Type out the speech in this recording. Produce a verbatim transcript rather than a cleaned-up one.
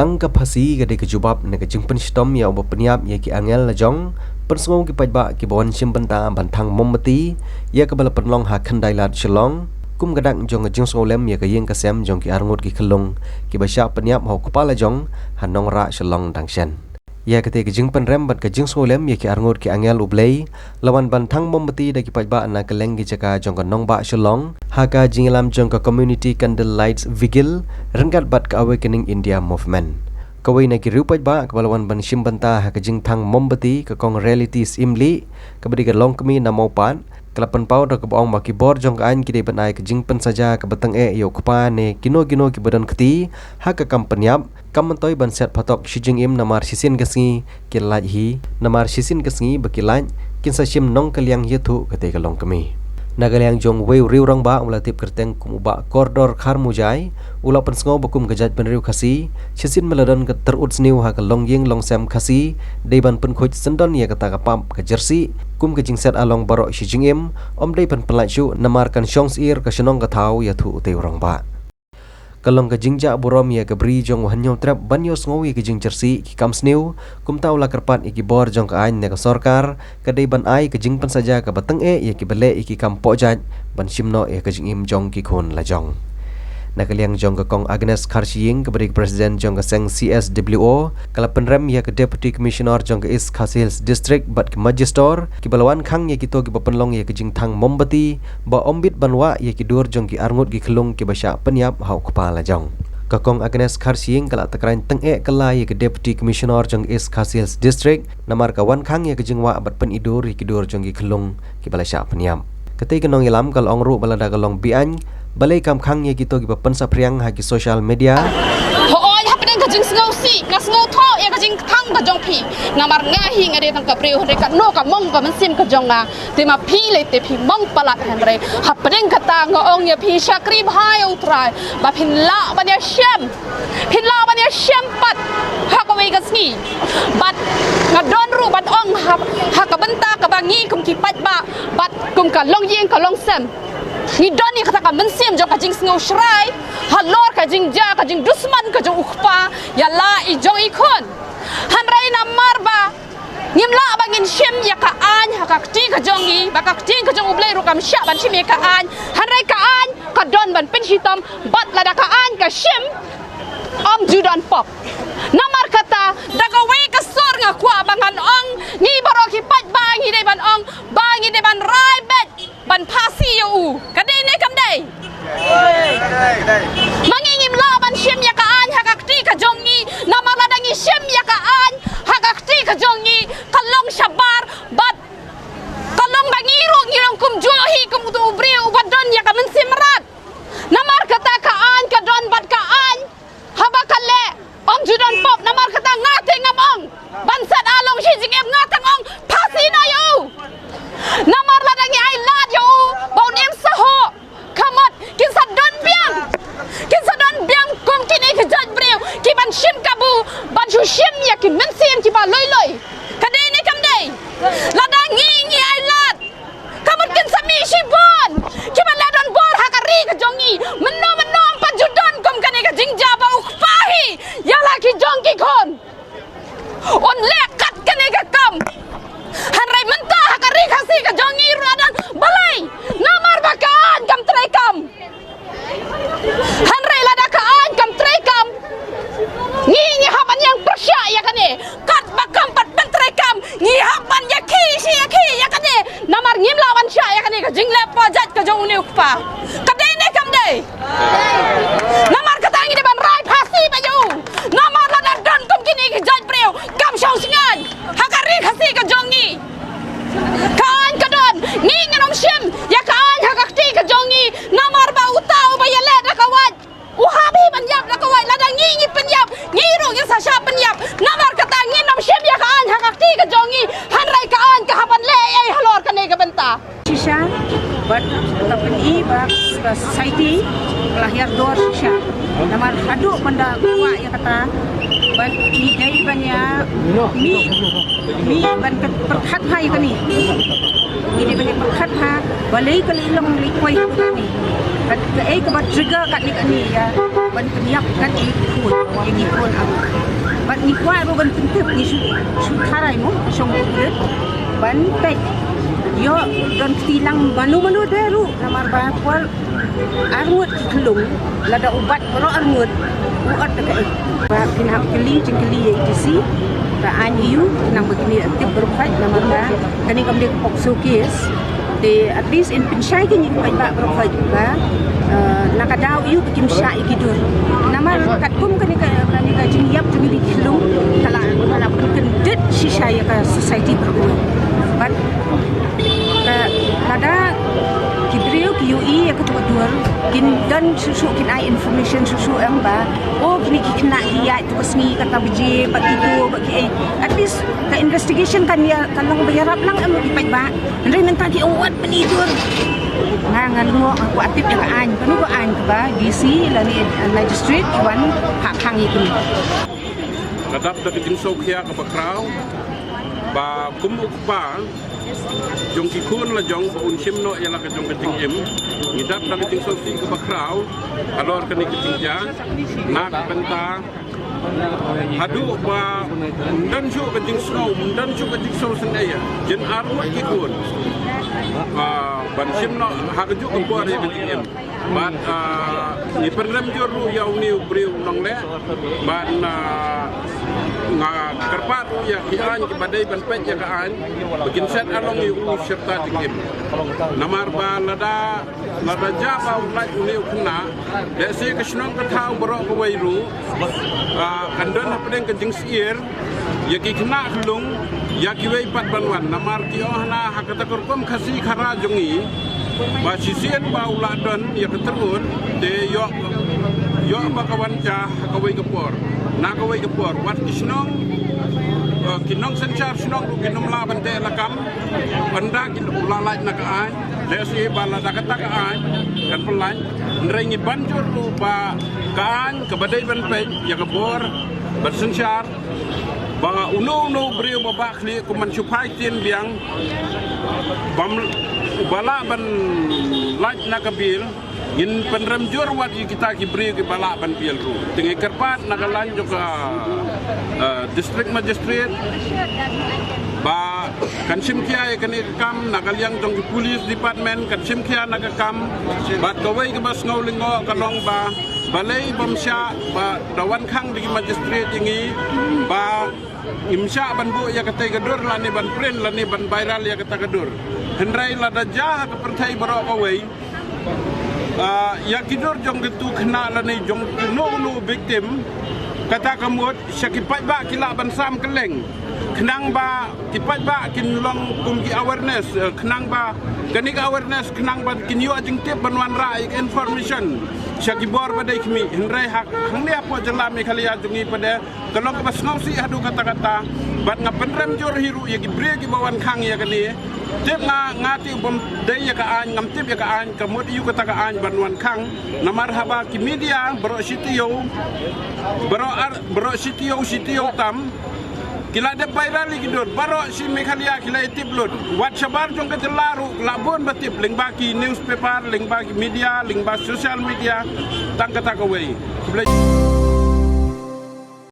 Tang ka phasi ka dei ka jubab na ka jingpynshitom ïa uba pynïap ïa ki angel lajong, pynsngew ki paidbah kiba wan shim bynta ban thang mombati ïa kaba la pynlong ha Khyndailad Shillong kum ka dak jong ka jingsngewlem ïa ka ïing ka sem jong ki arngut ki khyllung kiba shah pynïap ha u kpa lajong ha Nongrah Shillong dang shen. Ïa katei ka jingpynrem bad ka jingsngewlem ïa ki arngut ki angel U Blei la wan ban thang mombati da ki paidbah na kylleng ki jaka jong ka nongbah Shillong ha ka jingïalam jong ka Community Candle Lights Vigil ryngkat bad ka Awakening India Movement. Kawei na ki riew paidbah kaba la wan ban shim bynta ha ka jingthang mombati, ka Kong Reality Syiemlieh, kaba dei ka longkmie na Mawpat, ka la pynpaw da kaba ong ba ki bor jong ka aiñ ki dei ban ai ka jingpynsaja kaba tyngeh ïa u kpa ne kino kino kiba don kti ha ka kam pynïap, kam myntoi ban set phatok shi jingim namar shisien ka sngi ki lait hi, namar shisien ka sngi ba ki lait kin sa shim nongkylliang ïathuh, katei ka longkmie. Na ka liang jong uwei u riew rangbah uba la tip kyrteng kum u Bah Kordor Kharmujai, u la pynsngew ba kum ka jaitbynriew Khasi, shisien ba la don ka tyrut sniew ha ka longïing longsem Khasi, dei ban pynkhuid syndon ïa kata ka pap ka jyrsieh kum ka jingset along baroh shi jingim, ym dei ban pynlait shuh namar kan shong syier ka shnong ka thaw, ïathuh utei u rangbah. Ka long ka jingjah burom ïa ka bri jong u Hynñiewtrep ban ïohsngew ïa ka jingjyrsieh ki kam sniew, kumta u la kyrpad ïa ki bor jong ka aiñ ne ka sorkar ka dei ban ai ka jingpynsaja kaba tyngeh ïa kiba leh ïa ki kam pohjait ban shim noh ïa ka jingim jong ki khun lajong. Na ka liang jong ka Kong Agnes Kharshiing, kaba dei ka President jong ka seng C S W O, ka la pynrem ïa ka Deputy Commissioner jong ka East Khasi Hills District bad ki Magistrate kiba la wan khang ïa kito kiba pynlong ïa ka jingthang mombati ba ym bit ban wah ïa ki dur jong ki arngut ki khyllung kiba shah pynïap ha u kpa lajong. Ka Kong Agnes Kharshiing ka la tyrkhong tyngeh kylla ïa ka Deputy Commissioner jong East Khasi Hills District namar ka wan khang ïa ka jingwah bad pyni dur ïa ki dur jong ki khyllung kiba la shah pynïap. Katei ka nongïalam ka la ong ruh ba lada ka long beaiñ, balei kam khang ïa kito kiba pynsaphriang ha ki social media? Hooid, hapdeng ka jingsngewsih, nga sngewthuh ïa ka jingthang ka jong phi. Namar nga hi nga dei tang ka briew, hynrei katno ka mong ka mynsiem ka jong nga. Te ma phi lei te phi mong palat, hynrei hapdeng kata nga ong ïa phi, shakri bha ïa U Trai ba phin lah ban ïashem, phin lah ban ïashem pat ha kawei ka sngi. Bad nga don ruh ban ong ha, ha ka bynta kaba ngi kum ki paidbah bad kum ka longïing ka longsem, ngi don ïa kata ka mynsiem jong ka jingsngewshrang halor ka jingjia ka jingdusman ka jong u kpa ïa la i jong i khun. Hynrei namar ba ngim lah ba ngin shim ïa ka aiñ ha ka kti ka jong ngi, ba ka kti ka jong U Blei ruh kam shah ban shim ïa ka aiñ. Hynrei ka aiñ ka don ban pynshitom, bad lada ka aiñ ka shim, ym ju don pop. Namar kata, da kawei ka sur nga kwah ba ngan ong, ngi baroh ki paidbah ngi dei ban ong ba ngi dei ban rai beit ban phasi ïa u. Ka dei ne kam dei? Ma ngi ngim lah ban shim ïa ka aiñ ha ka kti ka jong ngi, namar lada ngi shim ïa ka aiñ ha ka kti ka jong ngi, ka long shabar bad ka long ba ngi ruh ngi long kumjuh hi kum uto u briew uba don ïa ka mynsiem mrad. Namar kata ka aiñ ka don bad ka aiñ haba ka leh, ym ju don pop. Namar kata nga te ngam ong ban set along shi jingim, nga tang ong phasi noh ïa u. Namar lada ngi ai lad ïa u ba un im shuh, ka mut kin sa don biang, kin sa don biang kum kine ki jait briew ki ban shim kabu, ban shu shim ïa ki mynsiem kiba lui lui. Ka dei ne kam dei? Lada ngi ngi ai lad, ka mut kin sa mih shibun kiba leh donbor ha ka ri ka jong ngi. Mynno mynno ym pat ju don kum kane ka jingjia ba u kpa hi ïa la ki jong ki khun un leh kat kane ka kam. Hynrei mynta ha ka ri Khasi ka jong ngi ruh la don. Balei? Namar ba ka aiñ kam trei kam. Hynrei lada ka aiñ kam trei kam, ngi ngi hap ban ïeng pyrshah ïa kane. Katba kam pat ban trei kam, ngi hap ban ïakhih shi ïakhih ïa kane. Namar ngim lah ban shah ïa kane ka jingleh pohjait ka jong une u kpa. Ka dei ne kam dei? Namar kata ngi dei ban rai phasi beit ïa u. Namar lada don kum kine ki jait briew kam shong shngaiñ ha ka ri Khasi ka jong ngi. Ka aiñ ka don, ngi ngin ym shim ïa ka aiñ ha ka kti ka jong ngi. Namar ba uta uba ïaleh da ka wait, u hap hi ban ïap da ka wait. Lada ngi ngi pynïap, ngi ruh ngin sa shah pynïap. Namar kata ngin ym shim ïa ka aiñ ha ka kti ka jong ngi. Hynrei ka aiñ ka hap ban leh ei ei halor kane ka bynta. Shisha, bad ka pyni ba ka society ka la hiar dor shisha. Namar haduh ban da kwah ïa kata, bad ngi dei ban ïa mih, mih ban pyrkhat bha ïa kane. Ngi dei ban ïa pyrkhat ha balei ka lei long lei kwai katne. Bad kaei kaba trigger katne katne ïa ban pynïap katne ki khun, ïa ki khun arngut. Bad ngi kwah ruh ban pyntip, ngi shu shu tharai mo shong u rit ban peit. Ïoh don kti lang mano mano de ruh, namar ba kwah arngut ki khlung, lada u bat baroh arngut, u ot da kaei. Ba phin hap kylli jingkylli ïa E D C, ba aiñ aiu, nang ba kine tip baroh khoit, namar ba kane kam dei ka POCSO case. Te at least in pynshai kine ki paidbah baroh khoit ba, eh, na ka daw aiu ba kim shah ïa ki dur. Namar katkum kane ka, kane ka jingïap jong kine ki khlung, ka la, ka la pynkyndit shisha ïa ka society baroh khoit. Bad ka, lada ki briew ki ïohi ïa kato ka dur, kin don shuh shuh, kin ai information shuh shuh em ba, oh, kine ki khynnah ki ïaid to ka sngi kata baje, bad kito, bad kiei. At least ka investigation kan ïa, kan long ba ïarap lang em ki paidbah. Hynrei mynta ki ong wat pyni dur. Nga, nga lyngngoh, nga kwah tip ïa ka aiñ, kano ka aiñ kaba D C lane, eh, magistrate ki wan phah khang ïa kine. Ka dap da ka jingsngewkhia kaba khraw ba kum u kpa jong ki khun la jong ba un shim noh ïa la ka jong ka jingim. Ngi dap da ka jingsngewsih kaba khraw halor kane ka jingjia, na ka bynta haduh ba ym don shuh ka jingsngew, ym don shuh ka jingsngewsynei ïa jin arngut ki khun, ah, ban shim noh ha kajuh ka por ïa ka jingim. Bad, ah, ngi pynrem jur ruh ïa une u briew nongleh. Bad, ah, nga kyrpad ruh ïa ki aiñ kiba dei ban peit ïa ka aiñ ba kin set along ïa u shirta jingim. Namar ba lada, lada jia ba u lait une u khynnah, lehse ka shnong ka thaw baroh kawei ruh, ah, kan don hapdeng ka jingsyier ïa ki khynnah khlung, ïa kiwei pat ban wan. Namar ki ong hana ha kata ka rukom Khasi Khara jong ngi, ba shisien ba u la don ïa ka tyrut, te ïoh, ïoh ba ka wan jia ha kawei ka por, na kawei ka por. Wat ki shnong, eh, ki nongsynshar shnong ruh kin ym lah ban teh lakam, ynda ki u la lait na ka aiñ. Lehse ba lada kata ka aiñ kan pynlait, hynrei ngi ban jur ruh ba ka aiñ kaba dei ban peit ïa ka bor ban synshar, ba uno uno u briew ba bah khlieh kum ban shu phai ktien biang, bym, ba lah ban lait na ka bail. Ngin pynrem jur wat ïa kita ki briew kiba lah ban bail ruh. Te ngi kyrpad na ka lain jong ka, eh, District Magistrate ba kan shim khia ïa kane ka kam, na ka liang jong ki Police Department kan shim khia na ka kam. Bad kawei kaba sngew lyngngoh ka long ba balei bym shah ba da wan khang da ki magistrate ïa ngi, ba ngim shah ban buh ïa katei ka dur lane ban print lane ban viral ïa kata ka dur. Hynrei lada jia ha ka pyrthei baroh kawei, ah, ïa ki dur jong kitu khynnah lane jong kino kino victim, kata ka mut sha ki paidbah ki lah ban sam kylleng, khnang ba ki paidbah kin long kum ki awareness, eh, khnang ba kane ka awareness khnang ba kin ïoh jingtip ban wanrah ïa ka information sha ki bor ba dei khmih. Hynrei ha hangne hapoh jylla Meghalaya jong ngi pat de ka long kaba sngewsih haduh katta katta. Bad nga pynrem jur hi ruh ïa ki briew kiba wan khang ïa kane. Tip nga, nga tip bym dei ïa ka aiñ, ngam tip ïa ka aiñ, ka mut aiu kata ka aiñ ban wan khang. Namar haba ki media baroh shi taïew, baroh ar, baroh shi taïew, shi taïew tam ki la dep viral ïa ki dur, baroh shi Meghalaya ki la ïa tip lut. Wat shabar jong ka jylla ruh la bun ba tip, lyngba ki newspaper, lyngba ki media, lyngba social media, tang kata kawei. Khublei.